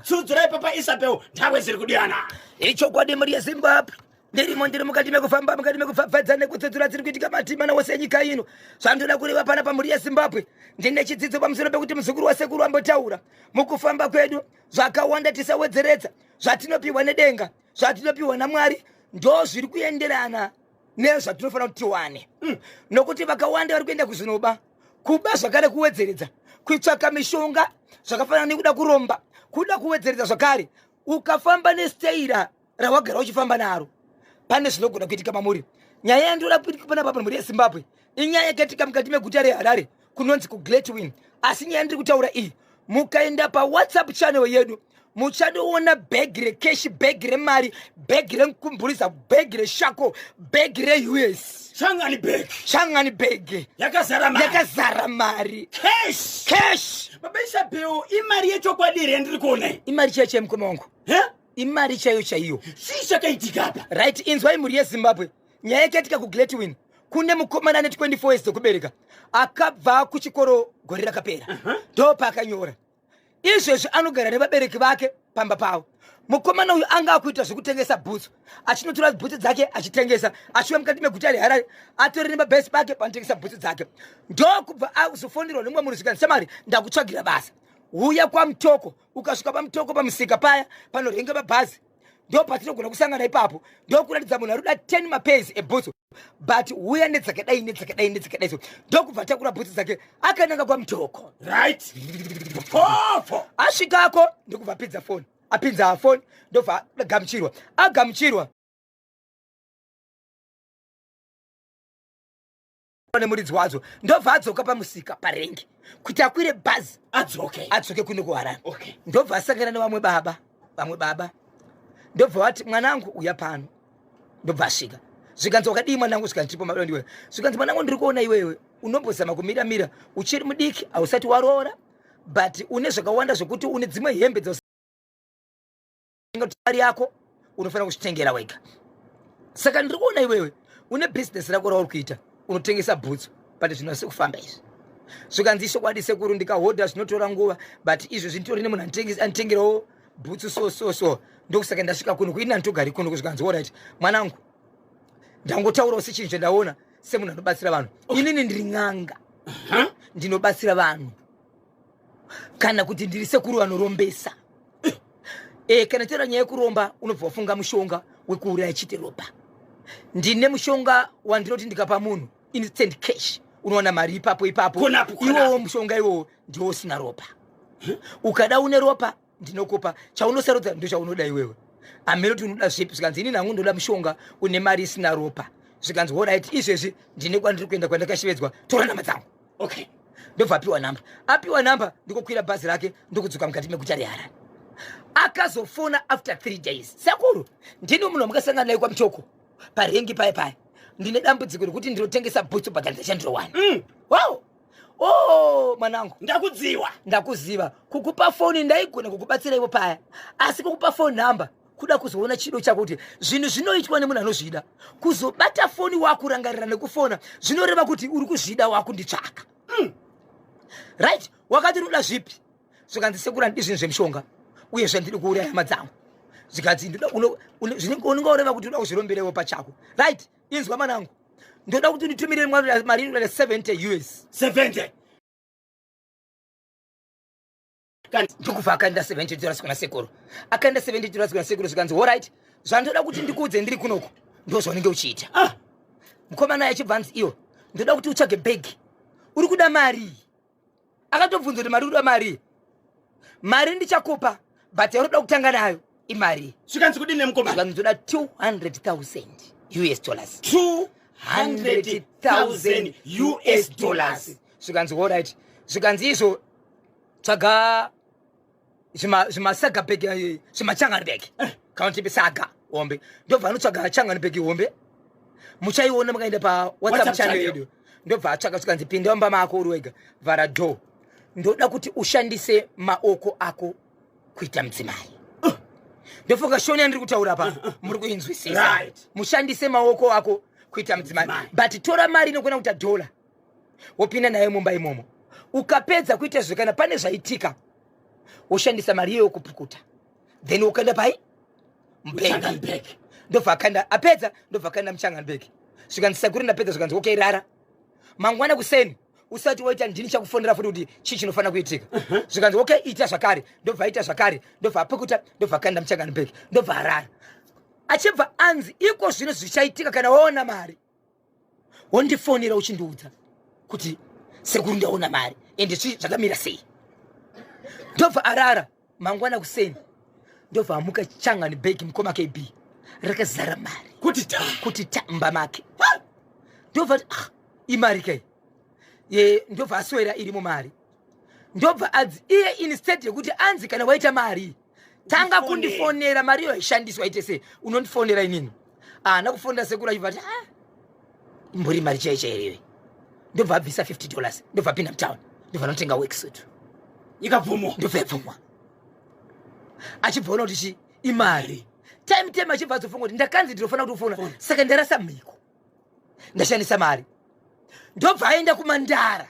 Tsudzura ipapa Isabel, nthawe ziri kudiyana. Ichokwadi mhuri yeZimbabwe, ndirimo ndiri mukati mekufamba, mukati mekupfapfadza nekutsudzura dziri kuitika matimana wose enyika ino. Zvandoda kureva pana pamhuri yeZimbabwe, ndine chidzidzo pamusoro pekuti muzukuru wasekuru ambotaura mukufamba kwedu zvakawanda, tisawedzeredza zvatinopiwa nedenga, zvatinopiwa naMwari ndo zviri kuenderana nezvatinofanira kuti tiwane. Nokuti vakawanda vari kuenda kuzvinoba, kuba zvakare, kuwedzeredza, kutsvaka mishonga zvakafanana nekuda kuromba, kuda kuwedzeredza zvakare. Ukafamba nesteira rawagara uchifamba naro, pane zvinogona kuitika mamuri. Nyaya yandoda kuitika panapa mhuri yeZimbabwe inyaya yakaitika mukati meguta reHarare kunonzi kuGletwin. Asi nyaya ndiri kutaura iyi, mukaenda paWhatsApp channel yedu muchadoona bhegi rekeshi, bhegi remari, bhegi renkumburiza, bhegi reshako, bhegi reUS. Changani bag. Changani bhegi. Yakazara mari. Yakazara mari. Cash. Cash. Baba Isabel, imari yechokwadi here ndiri kuona iyi? Imari chaiyo chaiyo, mukoma wangu. He? Imari chaiyo chaiyo. Chii chakaitika apa? Right, inzwai mhuri yeZimbabwe, nyaya yakaitika kuGletwin. Kune mukomana ane 24 years dzekubereka, akabva kuchikoro gore rakapera, ndo paakanyora. Izvezvi anogara nevabereki vake pamba pavo. Mukomana uyu anga akuita zvekutengesa bhutsu, achinotora bhutsu dzake achitengesa, achiuya mukati meguta reHarare atori nemabhesi pake panotengesa bhutsu dzake. Ndokubva azofonderwa nemumwe munhu, zvikanzi, "Shamari, ndakutsvagira basa, uya kwaMutoko. Ukasvika paMutoko pamusika paya panorenga mabhazi, ndo patinogona kusangana ipapo. Ndokuratidza munhu ari kuda 10 mapairs ebhutsu, but uya nedzakadai, nedzakadai, nedzakadai." So ndokubva atakura bhutsu dzake akananga kwaMutoko. Right. Popo. Asvikako ndokubva apinza foni, apinza foni, ndobva agamuchirwa, agamuchirwa nemuridzi wadzo, ndobva adzoka pamusika parengi kuti akwire bhazi. Adzoke. Adzoke kuno kuHarare. Okay. Ndobva asangana nevamwe baba, vamwe baba ndobva vati, "Mwanangu, uya pano." Ndobva asvika, zvikanzi, "Wakadii mwanangu?" Zvikanzi, "Tiripo mababa." "Ndiwe?" Zvikanzi, "Mwanangu, ndiri kuona iwewe unombozama kumira mira, uchiri mudiki, hausati waroora, but une zvakawanda zvokuti une dzimwe hembe mari yako unofanira kuzvitengera wega. Saka ndiri kuona iwewe une bhizinesi rako rauri kuita, unotengesa bhutsu, but zvinhu asi kufamba izvi." Zvikanzi, "Ichokwadi sekuru, ndikahodha zvinotora nguva, but izvo zvinditori nemunhu anditengerawo bhutsu, so so so ndokusaka ndasvika kuno kuini, handitogari kuno." Zvikanzi, "Alright mwanangu, ndangotaurawo sechinhu chandaona semunhu anobatsira vanhu. Inini ndiri n'anga, ndinobatsira vanhu, kana kuti ndiri sekuru vanorombesa. Kana taura nyaya yekuromba, unobva wafunga mushonga wekuuraya chite ropa. Ndine mushonga wandinoti ndikapa munhu, instant cash, unowana mari ipapo ipapo." Konapo, konapo. Iwowo mushonga iwowo ndiwo usina ropa. Ukada une ropa, ndinokupa. Chaunosarudza ndo chaunoda iwewe, hamene kuti unoda zvipi. Zvikanzi, "Inini hangu ndoda mushonga une mari isina ropa." Zvikanzi, "Alright, izvezvi ndine kwandiri kuenda kwandakashevedzwa, tora namba dzangu." Ndobva apiwa namba, apiwa namba, ndikokwira bhazi rake, ndokudzoka mukati meguta reHarare. Akazofona after 3 days, "Sekuru, ndini munhu wamakasangana naye kwaMutoko parengi paya paya. Ndine dambudziko rekuti ndinotengesa bhutsu, but handichandirowana." "Wow, oh mwanangu." Ndakudziwa. "Ndakuziva. Kukupa foni ndaigona kukubatsira ivo paya, asi kukupa foni namba kuda kuzoona chido chako, kuti zvinhu zvinoitwa nemunhu anozvida. Kuzobata foni wakurangarira nekufona zvinoreva kuti uri kuzvida, wakunditsvaka. Right, wakati unoda zvipi?" Zvikanzi, "Sekuru, handidi zvinhu zvemushonga, uye zvandidi kuuraya hama dzangu." Zvikanzi, "Unenge ureva kuti uda kuzviromberewo pachako. Right, inzwa mwanangu, ndoda kuti unditumire mari inoda 70 US." 70. Ndokubva akaenda $70 kuna sekuru, akaenda $70 kuna sekuru. Zvikanzi, "Alright, zvandoda kuti ndikuudze ndiri kunoko ndo zvaunenge uchiita." Mukomana achibva anzi, "Iwo ndoda kuti utsvage bhegi. Uri kuda mari?" Akatobvunza kuti, "Mari, uri kuda mari? Mari ndichakupa, but yauri kutanga nayo imari." Zvikanzi kudini nemukomana? Zvikanzi, "Ndoda 200,000 US dollars." 200,000 US dollars. Zvikanzi, "Alright." Zvikanzi, "Izvo tsvaga zvimasaga bhegi, zvimachangani bhegi, kana kuti saga hombe." Ndobva anotsvaga changani bhegi hombe, muchaiona mukaenda paWhatsApp WhatsApp channel channel. yedu. Ndobva atsvaka, zvikanzi, "Pinda mumba mako uri wega, vhara door. Ndoda kuti ushandise maoko ako kuita mudzimai." Ndofunga shoni yandiri kutaura pa muri kuinzwisisa. Mushandise maoko ako kuita mudzimai, Mudzimai. but tora mari inogona kuita dhola, wopinda nayo mumba imomo. Ukapedza kuita izvo, kana pane zvaitika, woshandisa mari iyoyo kupukuta. Then ukanda pai mubhegi. Ndobva akanda, apedza ndobva akanda muchangani bhegi. Zvikanzi sekuru ndapedza, zvikanzi okay, rara. Mangwana kuseni usati waita ndini chakufonera futi kuti chii chinofanira kuitika. Zvikanzi okay, ita zvakare. Ndobva aita zvakare, ndobva apukuta, ndobva akanda muchangani bhegi, ndobva arara. Achibva anzi iko zvino zvichaitika kana waona mari wondifonera uchindiudza kuti sekuru ndaona mari ende chii zvakamira sei. Ndobva arara. Mangwana kuseni ndobva amuka, changani bhegi mukoma KB rakazara mari kuti ta kuti ta mumba make. Ndobva ati ah, imari kai ye. Ndobva aswera irimo mari. Ndobva adzi iye instead yekuti anzi kana waita mari tanga kundifonera, mari iyo haishandiswa ite sei, unondifonera inini. Haana kufonera sekuru. Achibva ati ah, imbori mari chaiyo chaiyo. Ndobva abvisa $50, ndobva apinda mutown, ndobva anotenga worksuit. Ikabvumwa. Ndobva yabvumwa. Achibva ona kuti chi imari time time, achibva azofunga kuti ndakanzi ndinofanira kutofona, saka ndarasa mhiko, ndashandisa mari. Ndobva aenda kuMandara.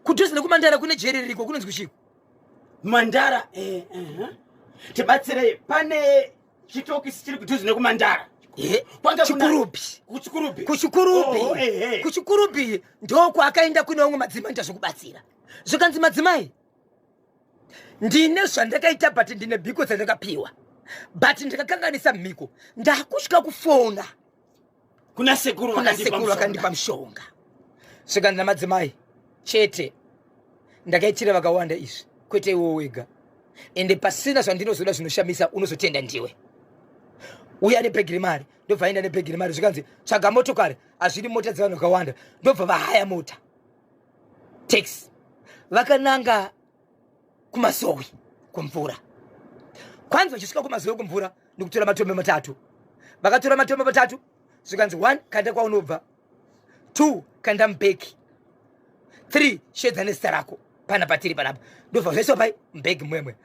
Kudhuze nekuMandara kune jeri ririko kunonzi kuchiko? Mandara, tibatsirei, pane chitokisi chiri kudhuze nekuMandara. Chikurubi. Kuchikurubi. Kuchikurubi. Oh, eh. Kuchikurubi ndokwaakaenda kune vamwe madzimai nda zvokubatsira. Zvikanzi madzimai, ndine zvandakaita, but ndine mhiko dzandakapiwa, but ndikakanganisa mhiko, ndakutya kufona kuna sekuru. Kuna sekuru vakandipa mushonga. Zvikanzi namadzimai, chete ndakaitira vakawanda izvi, kwete iwo wega, ende pasina zvandinozoda zvinoshamisa unozotenda ndiwe. Uya nebhegi remari. Ndobva aenda nebhegi remari. Zvikanzi tsvaga motokari, hazvidi mota dzevanhu vakawanda. Ndobva vahaya mota, taxi, vakananga kumasowi kumvura. Kwanzi vachisvika kumasowi kumvura nekutora matombo matatu. Vakatora matombo matatu, zvikanzi one, kanda kwaunobva; two, kanda mubhegi; three, shedza nezita rako pana patiri panapa. Ndobva zvaiswa pai mubhegi mwemwe.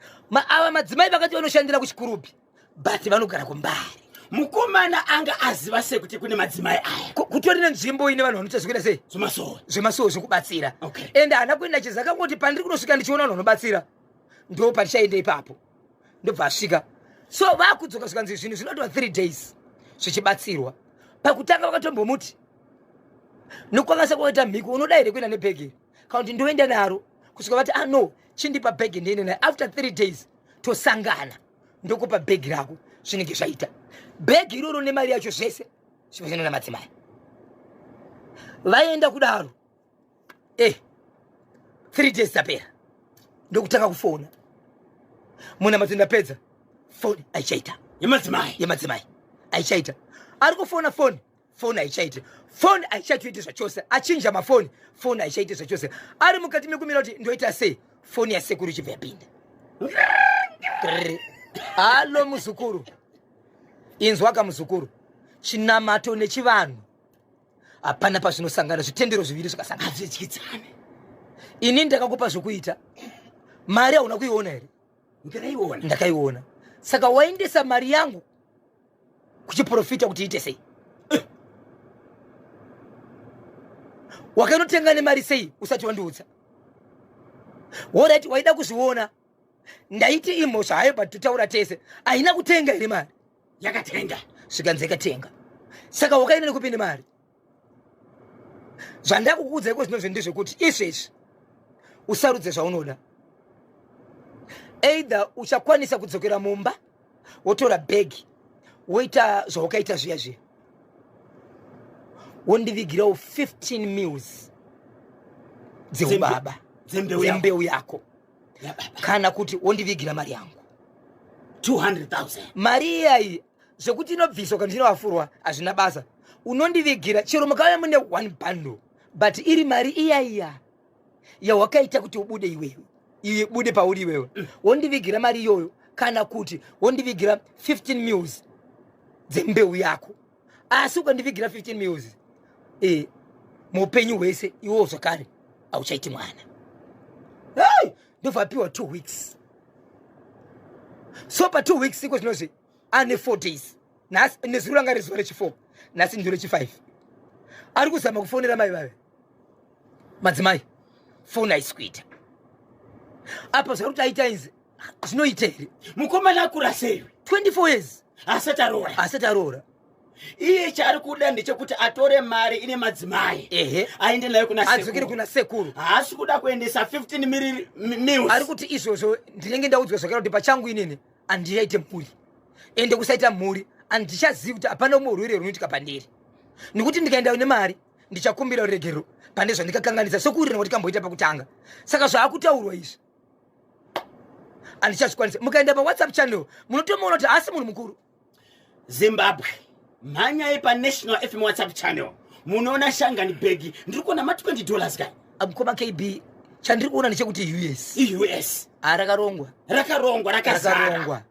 Ava madzimai vakati vanoshandira kuChikurubi, but vanogara kuMbare. Mukomana anga aziva sei kuti kune madzimai aya? Kutori nenzvimbo ine vanhu vanoita zvekuita sei? Zvemasowe. Zvemasowe, zvekubatsira. Ende haana kuenda chizi, akangoti pandiri kunosvika ndichiona vanhu vanobatsira, ndo patichaenda ipapo. Ndobva asvika. So vakudzoka, zvikanzi zvinhu zvinotova 3 days zvichibatsirwa. Pakutanga vakatombomuti nokwakasa kwaita mhiko, unoda here kuenda nebhegi kana kuti ndoenda naro? Kusvika vati ah no, chindipa bhegi ndiende nayo, after 3 days tosangana, ndokupa bhegi rako. Zvinenge zvaita bhegi iroro nemari yacho zvese zvinoenda namadzimai. Vaenda kudaro, 3 days dzapera, ndokutanga kufona. Munamato ndapedza, foni aichaita. Yemadzimai. Yemadzimai aichaita. Ari kufona foni, foni haichaiti, foni haichatoiti zvachose. Achinja mafoni, foni haichaiti zvachose. Ari mukati mekumira kuti ndoita sei, foni yasekuru ichibva yapinda. Grrr. Halo muzukuru, inzwaka muzukuru, chinamato nechivanhu hapana pazvinosangana, zvitendero zviviri zvikasangana hazvidyidzane. Ini ndakakupa zvokuita, mari hauna kuiona here? Ndakaiona. Ndakaiona. Saka waendesa mari yangu kuchiprofita kuti iite sei? Wakanotenga nemari sei usati wandiudza? Alright, waida kuzviona, ndaiti imhosva hayo, but totaura tese, haina kutenga here mari? Yakatenga. Zvikanzi yakatenga. Saka wakaenda nekupi nemari? Zvandakukuudza iko zvinozvo ndezvekuti izvezvi usarudze zvaunoda. Either uchakwanisa kudzokera mumba wotora bhegi woita zvawakaita zviya zviya, wondivigirawo 15 mils dzeubaba dzembeu yako. Dzembeu yako. Yababa. Kana kuti wondivigira mari yangu. 200,000. Mari iyayi, zvekuti inobviswa kana ndinovafurwa hazvina basa. Unondivigira chero mukauya mune one bundle, but iri mari iyaiya yawakaita kuti ubude iwewe, ibude pauri iwewe, wondivigira mari iyoyo, kana kuti wondivigira 15 mils dzembeu yako. Asi ukandivigira 15 mils, muupenyu hwese iwowo zvakare hauchaiti mwana. Hey! Ndobva apiwa 2 weeks. So pa 2 weeks iko zvinozvi ane 4 days. Nhasi nezuro ranga rizuva rechi4, nhasi ndiro rechi5. Ari kuzama kufonera mai vave madzimai, foni haisi kuita. Apa zvari kuti aita inzi Zvinoita here? Mukomana akura sei? 24 years. Asati aroora. Asati aroora. Iye chaari kuda ndechekuti atore mari ine madzimai, aende nayo kuna adzokere sekuru. Kuna sekuru. Haasi kuda kuendesa 15 mils. Ari kuti izvozvo ndinenge ndaudzwa zvakare kuti pachangu inini handichaite mhuri, ende kusaita mhuri handichazivi kuti hapana umwe urwere runoitika pandiri, nekuti ndikaenda nemari ndichakumbira ruregero pane zvandikakanganisa sekuwirirana kuti kamboita pakutanga. Saka zvaakutaurwa izvi handichazvikwanisa. Mukaenda paWhatsApp channel munotomuona kuti haasi munhu mukuru. Zimbabwe, mhanyai paNational FM WhatsApp channel, munoona shangani bhegi. Ndiri kuona ma$20 ka. Mukoma KB, chandiri kuona ndechekuti US. US. Rakarongwa. Rakarongwa, rakazara. Rakarongwa.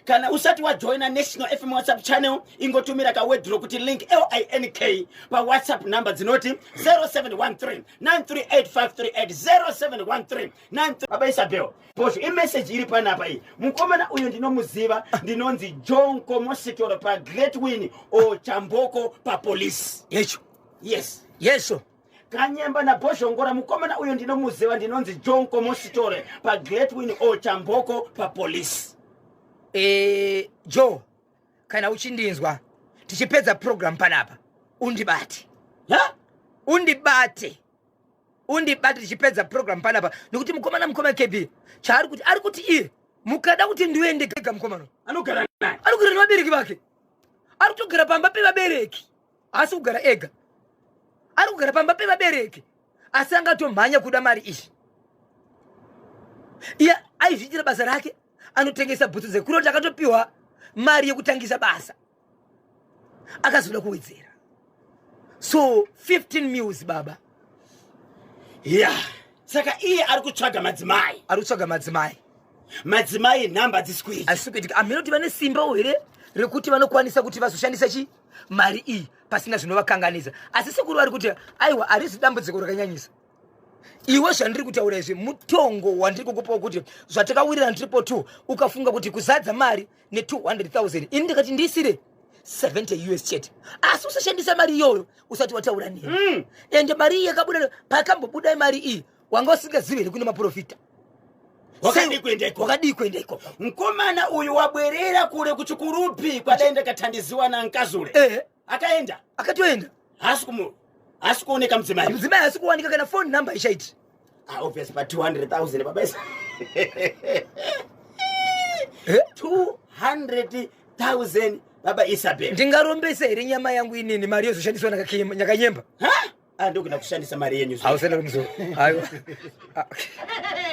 Kana usati wajoina National FM WhatsApp channel, ingotumira kaword rokuti link, LINK, paWhatsApp number dzinoti 0713 938538, 0713 93. Baba Isabel Bosho, imeseji iri panapa iyi. Mukomana uyu ndinomuziva, ndinonzi John Komositoro paGreat Win o Chamboko papolisi. Yecho. Yes. Yeso. Kanyemba naBhozhongora, mukomana uyu ndinomuziva, ndinonzi John Komositore paGreat Win o Chamboko papolisi. Joe, kana uchindinzwa, tichipedza program panapa undibate. Ha? Undibate, undibate tichipedza program panapa, nekuti mukomana, mukoma KB, chaari kuti, ari kuti iye mukada kuti ndiende gega, mukomana anogara naye. Ari kugara nevabereki vake, ari kutogara pamba pevabereki, haasi kugara ega, ari kugara pamba pevabereki, asi angatomhanya kuda mari iyi. Iye aizviitira basa rake, anotengesa bhutsu dzekuroti, akatopiwa mari yekutangisa basa, akazoda kuwedzera. So 15 mils, baba. Ya, saka iye ari kutsvaga madzimai. Ari kutsvaga madzimai. Madzimai nhamba dzisi kuita. Asi kuitika, hameno kuti vane simbawo here rekuti vanokwanisa kuti vazoshandisa chi mari iyi pasina zvinovakanganisa. Asi sekuru vari kuti aiwa, harisi dambudziko rakanyanyisa. Iwe, zvandiri kutaura izvi, mutongo wandiri kukupawo kuti zvatakawirirana 222, ukafunga kuti kuzadza mari ne200 000, ini ndikati ndisire 70 US chete, asi usashandisa mari iyoyo usati wataura neni. Ende mari iyi yakabuda, pakambobuda mari iyi wanga usingazivi here kune maprofita? Wakadii kuenda ikoko? Wakadii kuenda ikoko? Mukomana uyu wabwerera kure kuchikurupi kwadaenda kathandiziwa nankazule. Akaenda. Akatoenda. Haasi kuoneka mudzimai. Mudzimai haasi kuwanika, kana phone number ichaiti. Ah, obvious, pa 200,000, baba Isa. 200,000, baba Isabel. Ndingarombesa here nyama yangu inini, mari yozoshandiswa Nyakanyemba? Ha? Ah, ndogona kushandisa mari yenyu. Hausenda kumusoro, aiwa. Ah.